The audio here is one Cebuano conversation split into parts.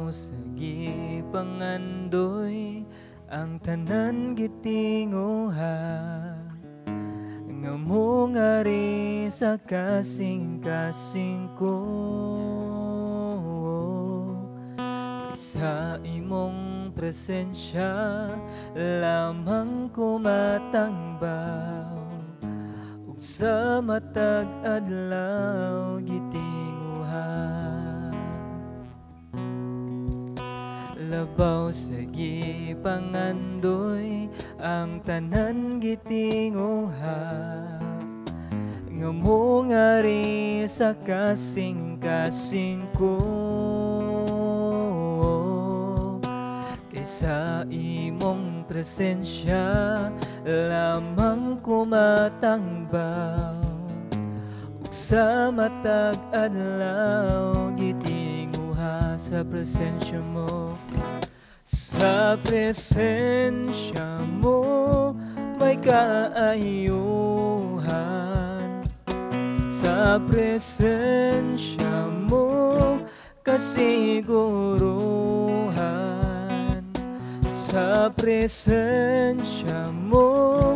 Labaw sa gipangandoy, ang tanan gitinguha nga mongari sa kasing-kasing ko. Sa imong presensya lamang ko matangbaw, ug sa matag adlaw gitinguha. Labaw sa gipangandoy, ang tanan gitinguha nga mongari sa kasing-kasing ko. Sa imong presensya lamang ko matangbaw, ug sa matag adlaw gitinguha. Sa presensya mo, sa presensya mo may kaayuhan, sa presensya mo kasiguruhan, sa presensya mo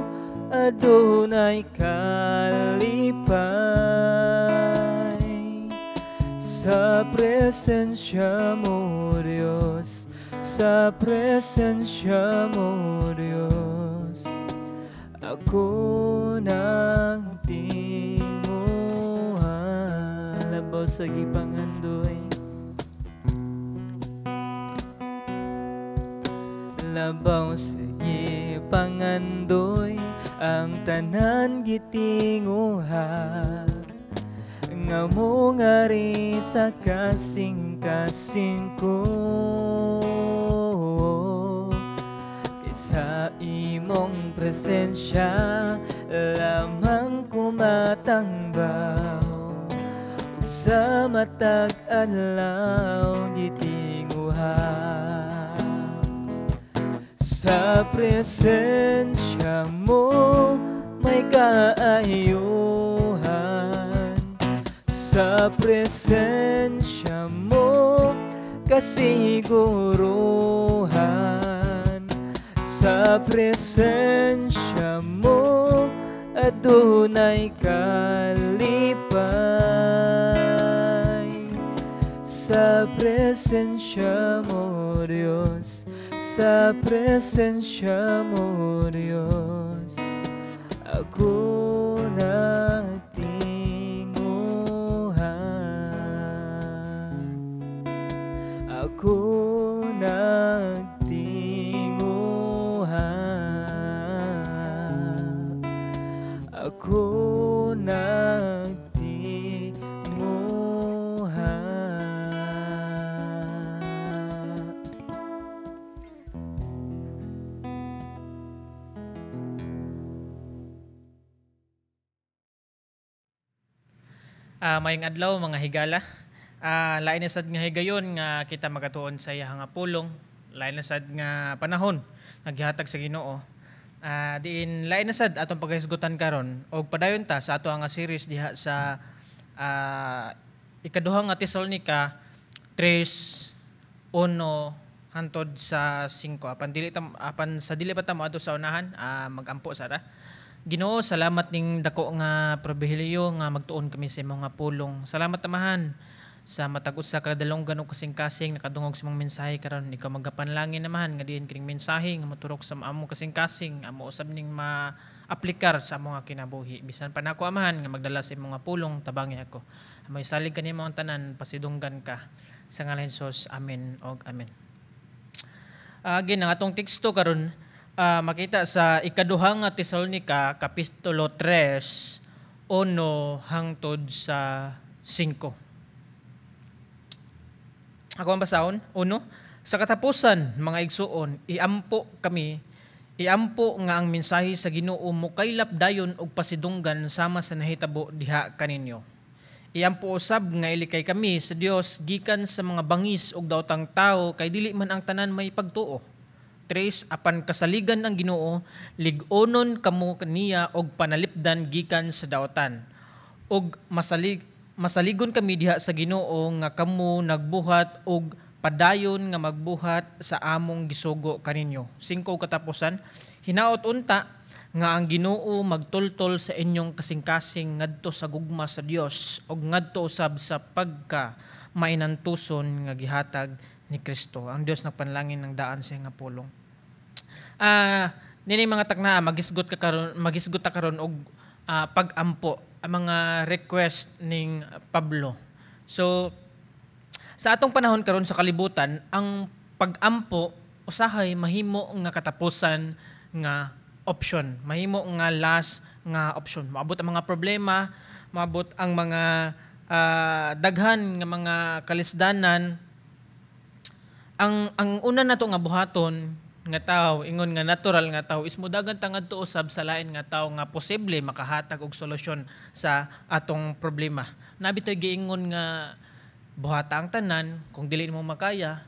adunay kalipay. Sa presensya mo, Diyos, sa presensya mo, Diyos, ako nagtinguha. Labaw sa gipangandoy, labaw sa gipangandoy, ang tanan gitinguha nga mongari sa kasing-kasing ko. Kay sa imong presensya lamang ko matangbaw, ug sa matag adlaw gitinguha. Sa presensya mo may kaayuhan, sa presensya mo kasiguruhan, sa presensya mo adunay kalipay. Sa presensya mo, Diyos, sa presensya mo, Diyos, ako nagtinguha. Ako nagtinguha. Ako nagtinguha. Mayong adlaw mga higala. Lain na sad nga higayon nga kita magatuon sa iya nga pulong. Lain na sad nga panahon nga gihatag sa Ginoo. Diin lain na sad atong paghisgutan karon og padayon ta sa ato nga series diha sa ikaduha nga Tesalonica 3:1 hantod sa 5. Apan dili ta, apan sa dili pa ta moadto sa unahan, magampo sa ta. Ginoo, salamat ning dako nga pribilehiyo nga magtuon kami sa imong nga pulong. Salamat Amahan sa matag usa ka dalonggan ug kasing-kasing nakadungog sa imong mensahe karon. Ikaw magapanlangin Amahan nga diin kining mensahe nga moturok sa among kasing-kasing, amo usab ning maaplikar sa among nga kinabuhi. Bisan pa nako Amahan nga magdala sa imong nga pulong, tabangi ako. Amoy salig kanimo ang tanan, pasidunggan ka. Sa ngalan ni Jesus, amen og amen. Again, ang atong teksto karon makita sa ikaduha nga Tesalonica kapitulo 3:1 hangtod sa 5. Ako ang basahon. 1. Sa katapusan, mga igsuon, iampo kami, iampo nga ang mensahe sa Ginoo mokaylap dayon og pasidunggan sama sa nahitabo diha kaninyo. Iampo usab nga ilikay kami sa Dios gikan sa mga bangis ug daotang tawo kay dili man ang tanan may pagtuo. 3. Apan kasaligan ang Ginoo, lig-onon kamo kaniya og panalipdan gikan sa daotan. Og masaligon kami diha sa Ginoo nga kamo nagbuhat og padayon nga magbuhat sa among gisugo kaninyo. 5 katapusan, hinaot unta nga ang Ginoo magtultol sa inyong kasing-kasing ngadto sa gugma sa Dios ug ngadto usab sa pagka mainantuson nga gihatag ni Kristo. Ang Dios nagpanalangin ng daan sa nga pulong. Nini mga takna, magisgot ta karon og pag-ampo, ang mga request ning Pablo. So sa atong panahon karon sa kalibutan, ang pag-ampo usahay mahimo nga katapusan nga option, mahimo nga last nga option. Maabot ang mga problema, maabot ang mga daghan nga mga kalisdanan. Ang una nato nga buhaton nga tao, ingon nga natural nga tao, is modagan ta ngadto usab sa lain nga tao nga posible makahatag og solusyon sa atong problema. Nabi to'y giingon nga buhata ang tanan, kung dili mo makaya,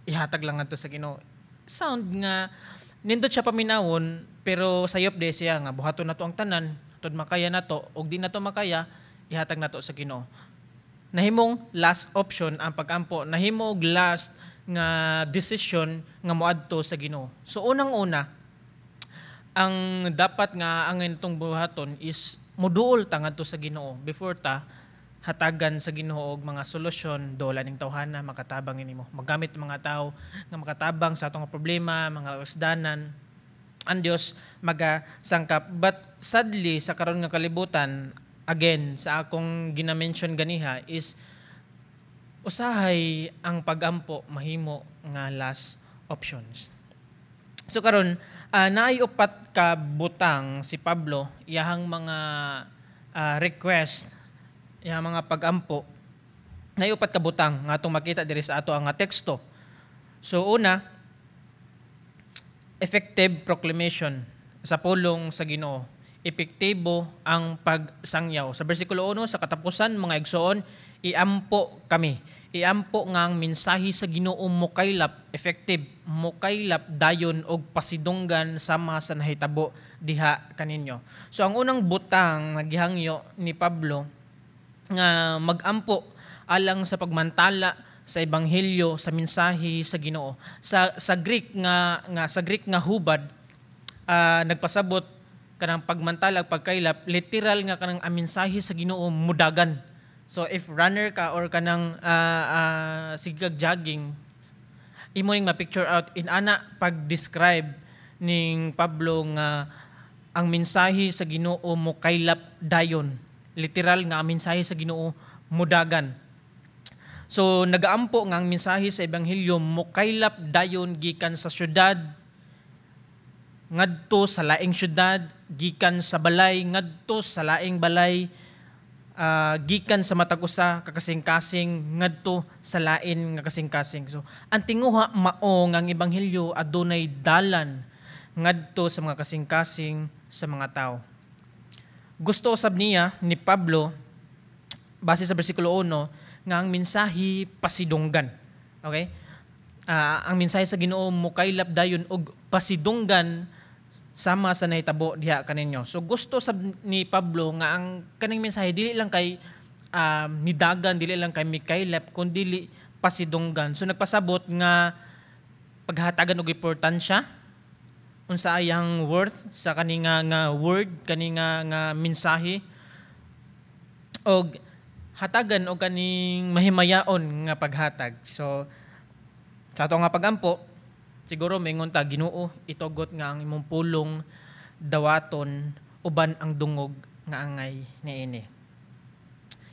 ihatag lang ngadto sa Ginoo. Sound nga nindot siya paminawon, pero sayop de siya nga buhaton nato ang tanan, tud makaya nato, og di nato makaya, ihatag nato sa Ginoo. Nahimong last option ang pagampo, nahimong last nga decision nga moadto sa Ginoo. So unang-una, ang dapat nga ang itong buhaton is moduol ta ngadto sa Ginoo before ta hatagan sa Ginoo og mga solusyon, dola ning tawhana makatabang nimo. Magamit ang mga tao nga makatabang sa atong problema, mga kasdanan, ang Dios magasangkap. But sadly sa karon nga kalibutan, again sa akong gina-mention ganiha is usahay ang pagampo mahimo nga last options. So karon naay upat ka butang si Pablo iyahang mga request, iyahang mga pagampo. Naay upat ka butang nga atong makita diri sa ato ang teksto. So una, effective proclamation sa pulong sa Ginoo. Epektibo ang pagsangyaw. Sa versikulo 1, sa katapusan, mga igsoon, iampo kami. Iampo nga ang mensahe sa Ginoo mokaylap, effective, mokaylap dayon og pasidunggan sama sa nahitabo diha kaninyo. So ang unang butang nga gihangyo ni Pablo nga magampo alang sa pagmantala sa ebanghelyo, sa mensahe sa Ginoo. Sa Greek nga nga sa Greek nga hubad, nagpasabot kanang pagmantala, pagkaylap, literal nga kanang ang mensahe sa Ginoo mudagan. So if runner ka or kanang sigag jogging, imo ning ma-picture out in ana pag-describe ning Pablo nga ang mensahe sa Ginoo mokaylap dayon. Literal nga ang mensahe sa Ginoo mudagan. So nagaampo nga ang mensahe sa ebanghelyo mokaylap dayon gikan sa syudad ngadto sa laing syudad, gikan sa balay ngadto sa laing balay, gikan sa matag usa ka kasing-kasing ngadto sa lain nga kasing-kasing. So ang tinguha mao nga ang ebanghelyo adunay dalan ngadto sa mga kasing-kasing sa mga tawo. Gusto usab niya ni Pablo base sa bersikulo 1 nga ang mensahe pasidunggan. Okay? Ang mensahe sa Ginoo mokaylap dayon og pasidunggan sama sa nahitabo diha kaninyo. So gusto sab ni Pablo nga ang kaning mensahe dili lang kay midagan, dili lang kay mikaylap, kun dili pasidunggan. So nagpasabot nga paghatagan og importansya unsa ayang worth sa kani nga word, kani nga mensahe, og hatagan og kaning mahimayaon nga paghatag. So sa ato nga pagampo, siguro maingon ta, Ginoo, itugot nga ang imong pulong dawaton uban ang dungog nga angay niini.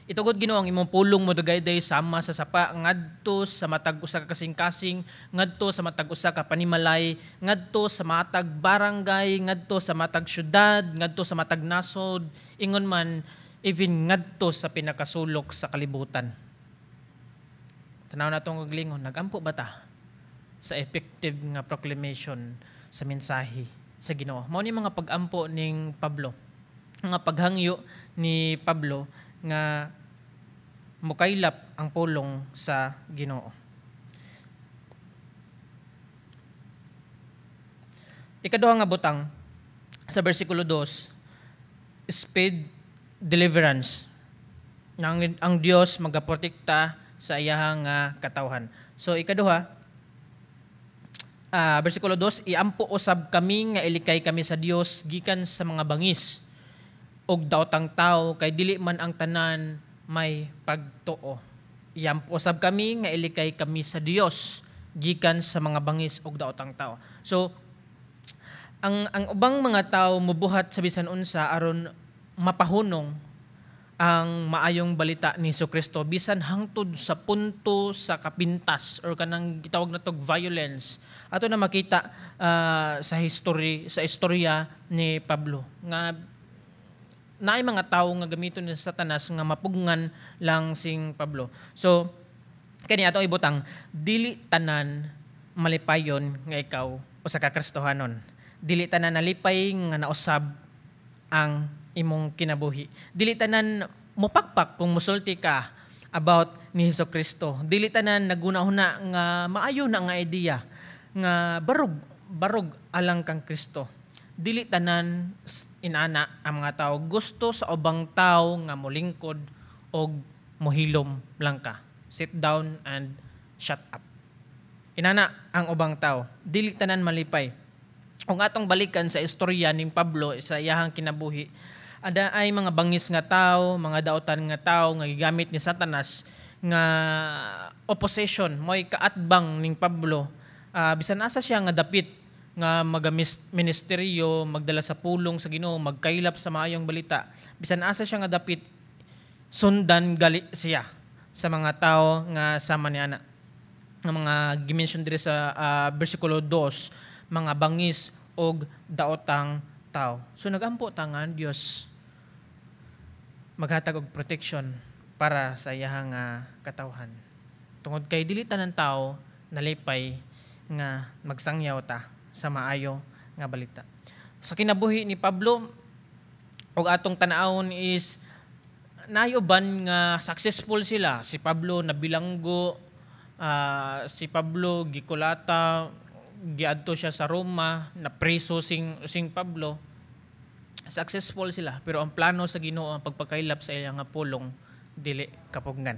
Itugot, Ginoo, ang imong pulong modagayday sama sa sapa ngadto sa matag usa ka kasing-kasing, ngadto sa matag usa ka panimalay, ngadto sa matag barangay, ngadto sa matag syudad, ngadto sa matag nasod, ingon man even ngadto sa pinakasulok sa kalibutan. Tanaw na itong kaglingon, nagampo ba ta sa effective nga proclamation sa mensahe sa Ginoo? Mao ni mga pag-ampo ning Pablo, mga paghangyo ni Pablo nga mukaylap ang pulong sa Ginoo. Ikaduha nga butang sa versikulo 2, speed deliverance. Ang Dios magaprotekta sa iyahang katawhan. So ikaduha, versikulo 2, iampo usab kami nga ilikay kami sa Dios gikan sa mga bangis og daotang tao, kay dili man ang tanan may pagtuo. Iampo usab kami nga ilikay kami sa Dios gikan sa mga bangis og daotang tao. So ang ubang mga tao mubuhat sa bisan unsa aron mapahunong ang maayong balita ni Kristo, bisan hangtod sa punto sa kapintas or kanang gitawag natog violence. Ato na makita sa history, sa istorya ni Pablo, nga naay mga tawo nga gamiton ni Satanas nga mapugngan lang sing Pablo. So kani ato ibutang, dili tanan malipayon nga ikaw usa ka Kristohanon. Dili tanan nalipay nga nausab ang imong kinabuhi. Dili tanan mopakpak kung musulti ka about ni Hesus Kristo. Dili tanan naguna-huna nga maayo na nga idea nga barog barog alang kang Kristo. Dili tanan inana ang mga tao. Gusto sa ubang tao nga molingkod og mohilom lang ka. Sit down and shut up. Inana ang ubang tao. Dili tanan malipay. Kung atong balikan sa istorya ning Pablo sa iyahang kinabuhi, ada ay mga bangis nga tao, mga daotan nga tao nga gigamit ni Satanas nga opposition, mo'y kaatbang ning Pablo. Bisan asa siya nga dapit nga magamis ministeryo, magdala sa pulong sa Ginoo, magkaylap sa maayong balita. Bisan asa siya nga dapit, sundan gali siya sa mga tao nga sama ni ana. Nga mga gimension diri sa bersikulo 2, mga bangis og daotang tao. So nagampo ta nga ang Dios maghatag og protection para sa iyahang katawhan. Tungod kay dili tanan tao nalipay nga magsangyaw ta sa maayo nga balita. Sa kinabuhi ni Pablo og atong tan-awon is naay uban nga successful sila. Si Pablo nabilanggo, si Pablo gikulata, giadto siya sa Roma, napreso sing Pablo. Successful sila, pero ang plano sa Ginoo, ang pagpakaylap sa iyang nga pulong, dili kapugnan.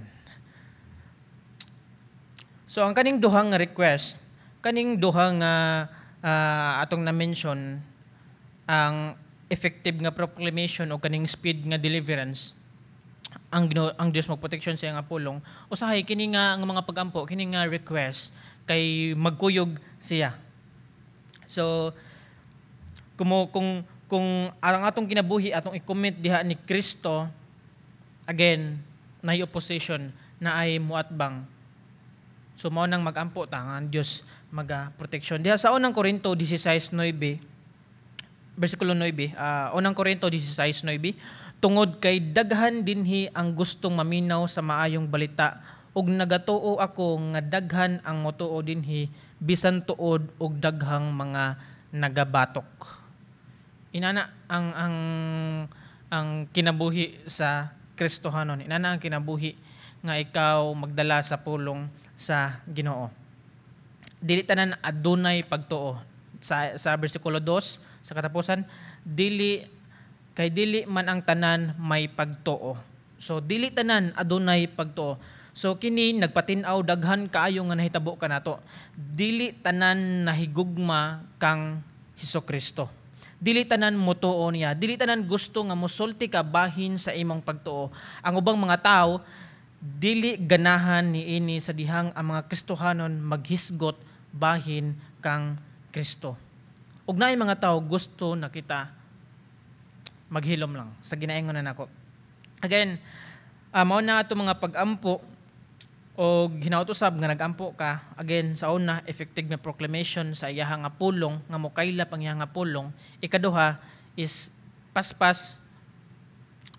So ang kaning duhang nga request, kaning duha nga atong na-mention, ang effective nga proclamation o kaning speed nga deliverance, ang Ginoo, ang Dios magproteksyon sa iyang nga pulong. Usahay kini nga ang mga pagampo, kini nga request kay magkuyog siya. So kumo kung ang atong kinabuhi atong i-commit diha ni Kristo, again, naay opposition, na ay muatbang. So mao nang magampo ta nga ang Dios maga protection. Diha sa Unang Korinto 16:9, bersikulo 9, Unang Korinto 16:9, "Tungod kay daghan dinhi ang gustong maminaw sa maayong balita, ug nagatuo ako nga daghan ang motuo dinhi bisan tuod og daghang mga nagabatok." Inana ang kinabuhi sa Kristohanon. Inana ang kinabuhi nga ikaw magdala sa pulong sa Ginoo. Dili tanan adunay pagtuo. Sa bersikulo 2 sa katapusan, dili kay dili man ang tanan may pagtuo. So dili tanan adunay pagtuo. So kini nagpatin-aw daghan kaayo nga nahitabo kanato. Dili tanan nahigugma kang Hesukristo. Dili tanan motuo niya. Dili tanan gusto nga mosulti ka bahin sa imong pagtuo. Ang ubang mga tao dili ganahan niini sa dihang ang mga Kristohanon maghisgot bahin kang Kristo. Ug naay mga tao gusto na kita maghilom lang sa ginaingon na nako. Again, mao na ato mga pag-ampo og hinaut usab nga nagampo ka. Again, sa una, effective na proclamation sa iyaha nga pulong, nga mokaylap ang iyaha nga pulong. Ikaduha is paspas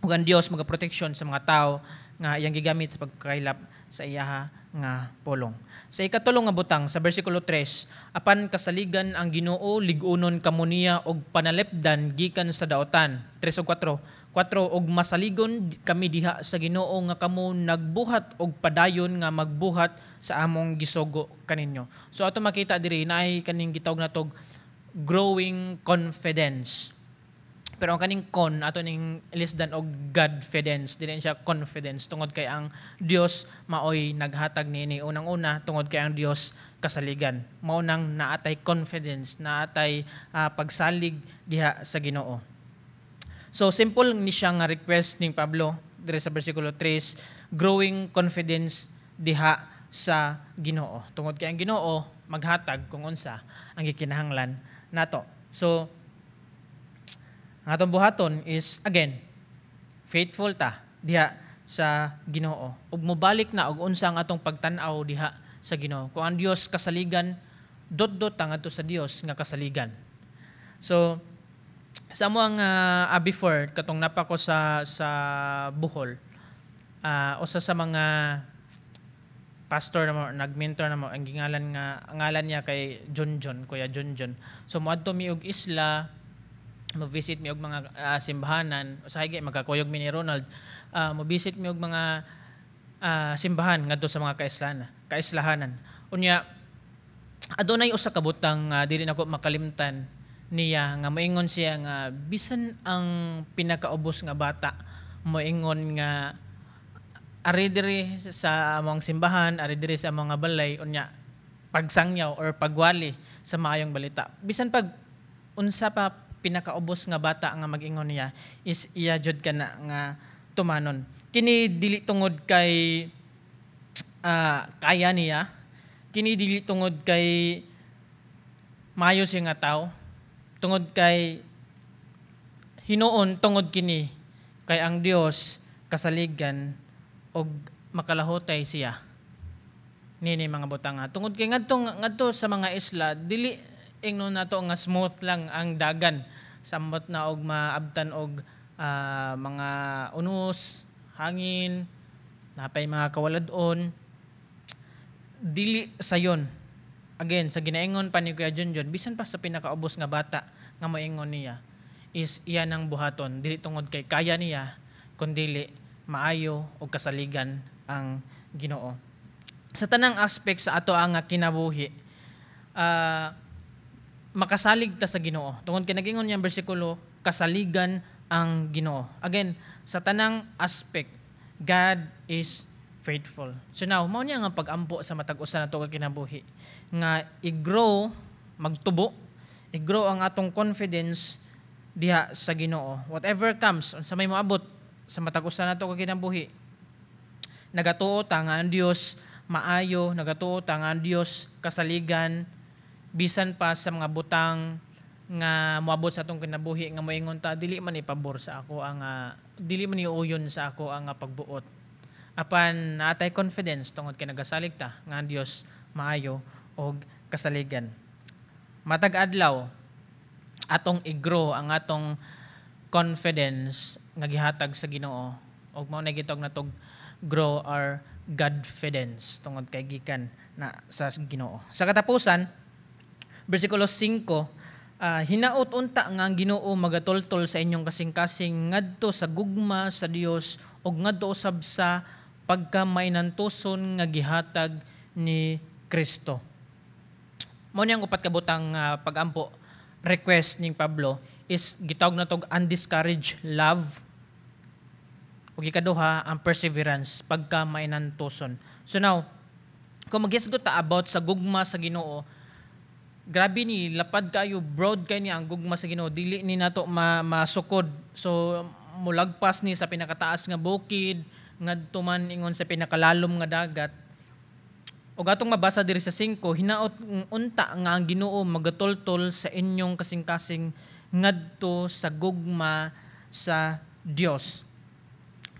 ug ang Dios maga protection sa mga tao nga iyang gigamit sa pagkaylap sa iyaha nga pulong. Sa ikatulo nga butang, sa bersikulo 3, "Apan kasaligan ang Ginoo, lig-unon kamo niya og panalipdan gikan sa daotan." 3 ug 4. 4, "Og masaligon kami diha sa Ginoo nga kamo nagbuhat og padayon nga magbuhat sa among gisugo kaninyo." So ato makita diri naay kaning gitawag natog growing confidence. Pero ang kaning con ato ning lisdan og Godfidence, dili siya confidence, tungod kay ang Dios maoy naghatag niini. Unang-una, tungod kay ang Dios kasaligan. Mao nang naatay confidence, naatay pagsalig diha sa Ginoo. So simple ni siya nga request ning Pablo diri sa bersikulo 3, growing confidence diha sa Ginoo. Tungod kay ang Ginoo maghatag kung unsa ang gikinahanglan nato. So ang atong buhaton is, again, faithful ta diha sa Ginoo. Ug mobalik na og unsa ang atong pagtan-aw diha sa Ginoo. Kung ang Dios kasaligan, dot-dot ta ngadto sa Dios nga kasaligan. So sa amo ang before katong napa ko sa Bohol, usa sa mga pastor na mo, nag-mentor na mo, ang gingalan nga ang ngalan niya kay John John, Kuya John John. So moadto mi og isla, mo-visit mi og mga simbahanan, usahay gay magkakuyog mi ni Ronald, mo-visit mi og mga simbahan ngadto sa mga kaislahanan. Unya adunay usa ka butang dili nako makalimtan niya nga moingon siya nga bisan ang pinakaubos nga bata moingon nga ari diri sa among simbahan, ari diri sa among balay, unya pagsangyaw or pagwali sa maayong balita. Bisan pag unsa pa pinakaubos nga bata nga mag-ingon niya is iya jud kana nga tumanon. Kini dili tungod kay kaya niya, kini dili tungod kay maayo siya nga tao, tungod kay hinuon tungod kini kay ang Dios kasaligan og makalahutay siya nini mga butanga. Tungod kay ngadto ngadto sa mga isla, dili ingnon nato nga smooth lang ang dagan, samot na og maabtan og mga unos, hangin, napay mga kawalad-on. Dili sayon. Again, sa ginaingon pa ni Kuya Junjun, bisan pa sa pinakaubos nga bata nga moingon niya is iya nang buhaton, dili tungod kay kaya niya, kundili maayo og kasaligan ang Ginoo. Sa tanang aspect sa ato ang kinabuhi, makasalig ta sa Ginoo. Tungod kay nagingon niyang bersikulo, kasaligan ang Ginoo. Again, sa tanang aspect, God is faithful. So now, mao niya nga pag-ampo sa matag usa nato ka kinabuhi nga i-grow, magtubo, i-grow ang atong confidence diha sa Ginoo. Whatever comes, unsa may moabot sa matag usa nato ka kinabuhi, nagatuo ta nga ang Dios maayo, nagatuo ta nga ang Dios kasaligan, bisan pa sa mga butang nga moabot sa atong kinabuhi nga moingon ta, dili man ipabor sa ako ang dili man iuyon sa ako ang pagbuot. Apan naatay confidence tungod kay nagasalig ta nga ang Dios maayo og kasaligan. Matag adlaw atong i-grow ang atong confidence nga gihatag sa Ginoo, ug mao na gitawag natog grow our Godfidence tungod kay gikan na sa Ginoo. Sa katapusan, bersikulo 5, hinaot unta nga ang Ginoo magatultol sa inyong kasing-kasing ngadto sa gugma sa Dios ug ngadto usab sa pagkamainantuson nga gihatag ni Kristo. Mao ni ang upat ka butang pagampo request ning Pablo is gitawag natog undiscouraged love, ug ikaduha ang perseverance, pagkamainantuson. So now, kung maghisgot ta about sa gugma sa Ginoo, grabe ni lapad kayo, broad kay ni ang gugma sa Ginoo, dili ni nato masukod. So mulagpas ni sa pinakataas nga bukid ngadto man ingon sa pinakalalom nga dagat. Ug atong mabasa diri sa 5, hinaot unta nga ang Ginoo magatultol sa inyong kasing-kasing ngadto sa gugma sa Dios.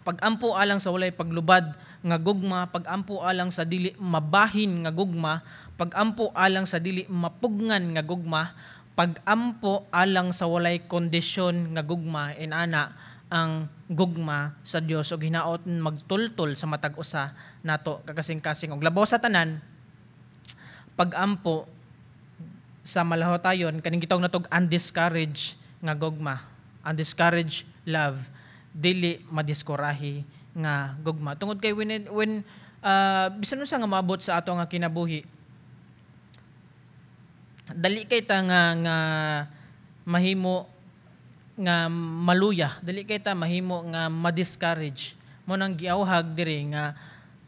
Pagampo alang sa walay paglubad nga gugma, pagampo alang sa dili mabahin nga gugma, pagampo alang sa dili mapugnan nga gugma, pagampo alang sa walay kondisyon nga gugma, inana ang gugma sa Dios, ug hinaot magtultol sa matag usa nato kakasing-kasing. Ug labaw sa tanan, pagampo sa malahotayon kaning gitawag natog undiscouraged nga gugma, undiscouraged love, dili madiskurahi nga gugma. Tungod kay when bisan unsa nga maabot sa ato nga kinabuhi, dali kay ta nga mahimo nga maluya, dili kay ta mahimo nga ma-discourage. Mao nang giawhag diri nga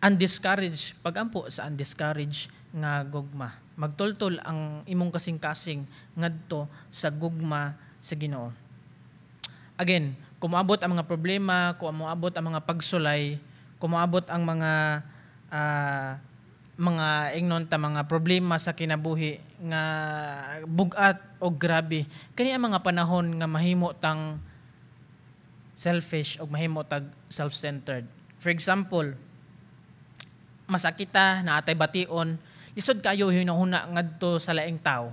undiscouraged, pagampo sa undiscouraged nga gugma. Magtultol ang imong kasing-kasing ngadto sa gugma sa Ginoo. Again, kung moabot ang mga problema, kung moabot ang mga pagsulay, kung moabot ang mga ingnon ta mga problema sa kinabuhi nga bugat o grabe, kani ang mga panahon nga mahimo tang selfish o mahimo tag self-centered. For example, masakita na atay bation, lisod kayo hinahuna ngadto sa laing tao.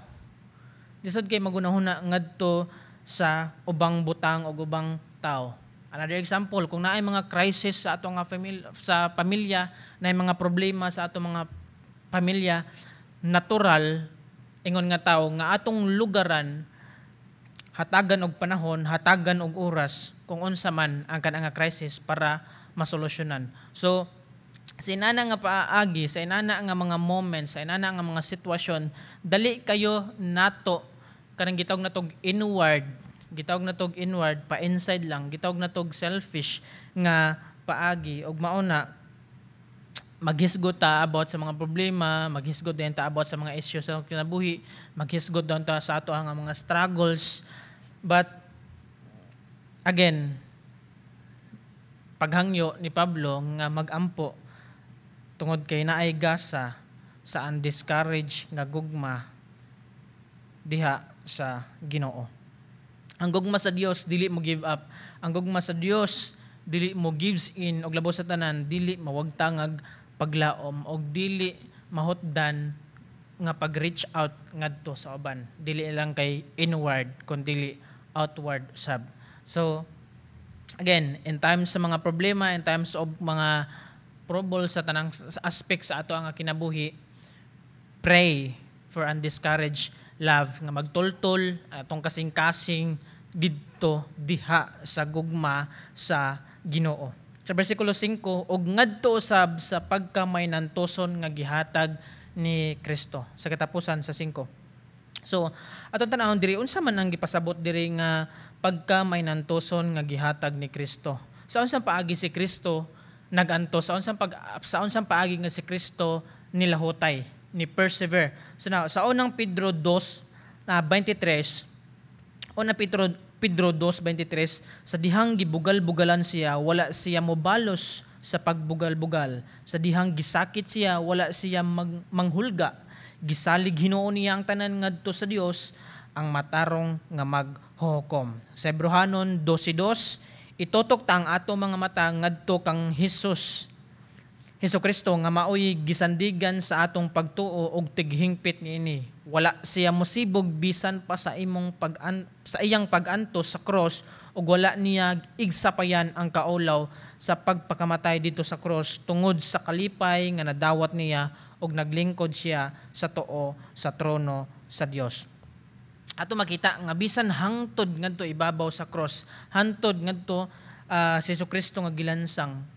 Lisod kay magunahuna ngadto sa ubang butang o ubang tao. Another example, kung naay mga crisis sa atong nga family, sa pamilya, naay mga problema sa atong mga pamilya, natural ingon nga tao nga atong lugaran hatagan og panahon, hatagan og oras kung unsa man ang kanang nga crisis para masolusyonan. So sa inana nga paagi, sa inana nga mga moments, sa inana nga mga sitwasyon, dali kayo nato kanang gitawag natog inward, gitawag natog inward, pa inside lang, gitawag natog selfish nga paagi, ug mauna maghisgot ta about sa mga problema, maghisgot din ta about sa mga issues sa kinabuhi, maghisgot din ta sa ato ang mga struggles. But again, paghangyo ni Pablo nga magampo tungod kay naay gasa sa undiscouraged nga gugma diha sa Ginoo. Ang gugma sa Dios dili mo give up. Ang gugma sa Dios dili mo gives in, og labaw sa tanan, dili mawagtangag paglaom og dili mahutdan nga pag-reach out ngadto sa uban. Dili lang kay inward kun dili outward sab. So again, in times sa mga problema, in times of mga trouble sa tanang aspect sa ato ang kinabuhi, pray for undiscouraged love nga magtultol atong kasing-kasing didto diha sa gugma sa Ginoo. Sa versikulo 5, og ngadto usab sa pagkamay nantuson nga gihatag ni Kristo. Sa katapusan sa 5. So, atong tan-awon diri, unsa man ang gipasabot diri nga pagka may nantuson nga gihatag ni Kristo? Sa unsang paagi si Kristo nagantos? Sa unsang paagi nga si Kristo nilahutay, ni persevere? So now, sa unang Pedro 2 na 23, una Pedro 2:23, "Sa dihang gibugal-bugalan siya, wala siya mobalos sa pagbugal-bugal. Sa dihang gisakit siya, wala siya manghulga. Gisalig hinuon niya ang tanan ngadto sa Dios, ang matarong nga maghuhukom." Sa Hebreohanon 12:2, "Itutok ta ang ato mga mata ngadto kang Hesus Kristo nga maoy gisandigan sa atong pagtuo og tighingpit niini. Wala siya mosibog bisan pa sa iyang pag-antos sa cross, ug wala niya igsapayan ang kaulaw sa pagpakamatay dito sa cross tungod sa kalipay nga nadawat niya, ug naglingkod siya sa tuo sa trono sa Dios." Ato makita nga bisan hangtod ngadto ibabaw sa cross, hangtod ngadto si Kristo nga gilansang,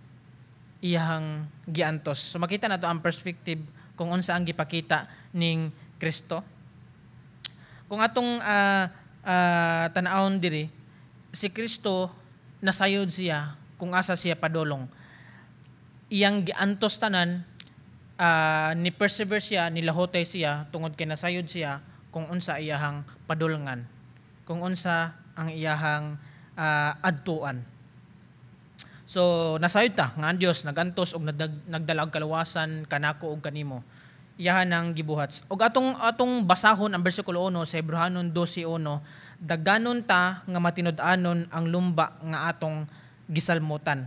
iyahang giantos. So makita nato ang perspective kung unsa ang gipakita ning Kristo. Kung atong tan-awon diri, si Kristo nasayod siya kung asa siya padulong. Iyang giantos tanan, ni persevere siya, nilahutay siya tungod kay nasayod siya kung unsa iyahang padulngan, kung unsa ang iyahang adtuan. So nasayod ta nga ang Dios nagantos og nagdala og kaluwasan kanako og kanimo. Iyahan ang gibuhat. Og atong basahon ang bersikulo 1 sa Hebreohanon 12:1, "Daganon ta nga matinud-anon ang lumba nga atong gisalmutan."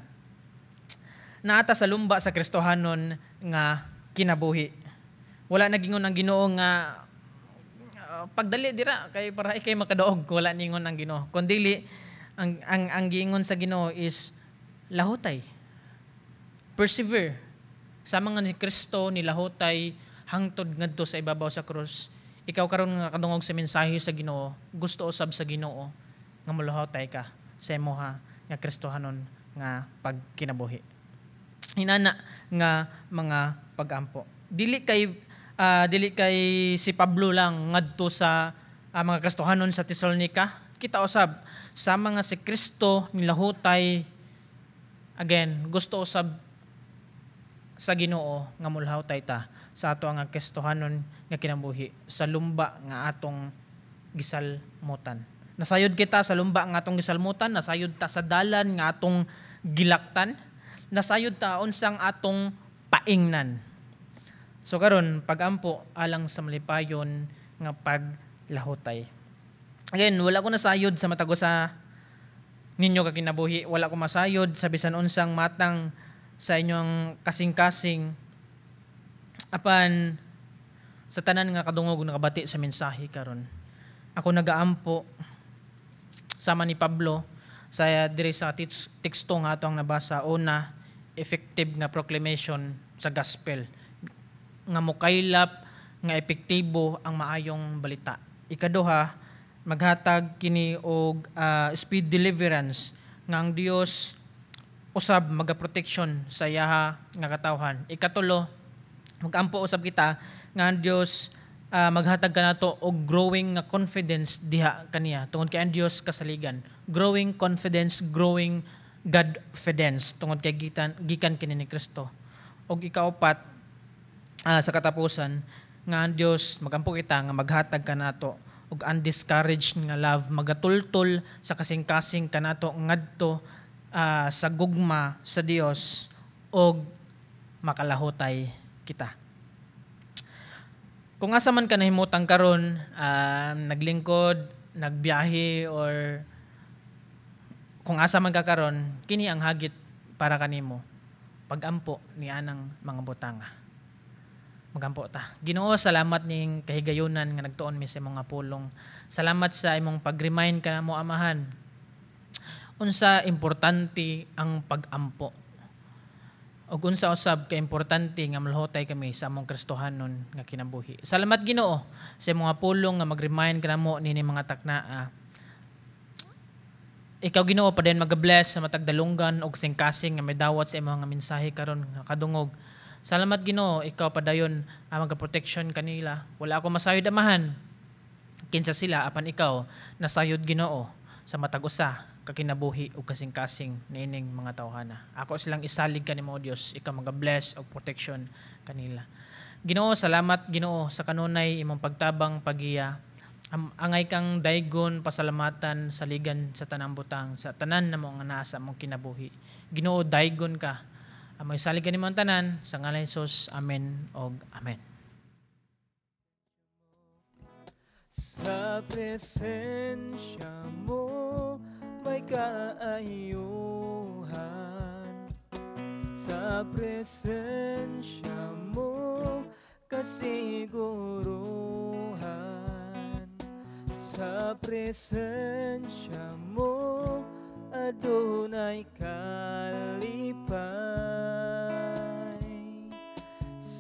Naata sa lumba sa Kristohanon nga kinabuhi. Wala nagingon ang Ginoo nga pagdali dira kay para ikay makadaog, wala ningon ang Ginoo. Kundili ang giingon sa Ginoo is lahutay. Persevere. Sa mga ni Kristo nilahutay hangtod ngadto sa ibabaw sa krus. Ikaw karon nga kadungog sa mensahe sa Ginoo, gusto usab sa Ginoo nga molahutay ka sa imuha nga Kristohanon nga pagkinabuhi. Hinana nga mga pagampo. Dili kay si Pablo lang ngadto sa mga Kristohanon sa Tesalonika. Kita usab sa mga si Kristo nilahutay, again, gusto usab sa Ginoo nga mulahutay ta sa ato ang Kristohanon nga kinabuhi sa lumba nga atong gisalmutan. Nasayod kita sa lumba nga atong gisalmutan, nasayod ta sa dalan nga atong gilaktan, nasayod ta unsang atong paingnan. So karon, pagampo alang sa malipayon nga paglahutay. Again, wala ko nasayod sa matag usa ninyo ka kinabuhi, wala ko masayod sa bisan unsang matang sa inyong kasing-kasing, apan sa tanan nga kadungog, nakabati sa mensahe karon. Ako nagaampo sama ni Pablo sa diri sa teksto nga ato ang nabasa: una, effective nga proclamation sa gospel, nga mukaylap nga epektibo ang maayong balita. Ikaduha, maghatag kini og speed deliverance, nga ang Dios usab maga-protection sa iyaha nga katawhan. Ikatulo, magampo usab kita nga ang Dios maghatag kanato og growing nga confidence diha kaniya tungod kay ang Dios kasaligan. Growing confidence, growing Godfidence tungod kay gikan kini ni Kristo. Og ikaupat, sa katapusan, nga ang Dios, magampo kita nga maghatag kanato og undiscouraged nga love, magatultol sa kasing-kasing kanato ngadto sa gugma sa Dios og makalahutay kita. Kung asa man ka nahimutang karon, naglingkod, nagbiyahe or kung asa man ka karon, kini ang hagit para kanimo. Pagampo ni anang mga butanga. Magampo ta. Ginoo, salamat ning kahigayunan nga nagtuon mi sa imong nga pulong. Salamat sa imong pag-remind kanamo, Amahan, unsa importante ang pagampo. Ug unsa usab ka importante nga malahutay kami sa among Kristohanon nga kinabuhi. Salamat, Ginoo, sa imong nga pulong nga mag-remind kanamo nini mga taknaa. Ikaw, Ginoo, padayon mag-bless sa matag dalunggan og kasing-kasing nga may dawat sa imong nga mensahe karon nga kadungog. Salamat, Ginoo, ikaw padayon ang maga-protection kanila. Wala ako masayod, Amahan, kinsa sila, apan ikaw nasayod, Ginoo, sa matag usa ka kinabuhi ug kasing-kasing niining mga tawhana. Ako silang isalig kanimo, Dios, ikaw maga-bless og protection kanila. Ginoo, salamat, Ginoo, sa kanunay imong pagtabang, pagiya. Angay kang daygon, pasalamatan, saligan sa tanang butang, sa tanan namo nga naa sa among kinabuhi. Ginoo, daygon ka. Amoy salig kanimo ang tanan sa ngalan ni Jesus. Amen og amen. Sa presensya mo may kaayuhan, sa presensya mo kasiguruhan, sa presensya mo adunay kalipay.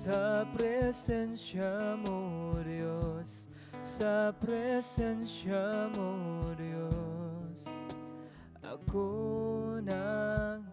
Sa presensya mo, Diyos, sa presensya mo, Diyos, ako nang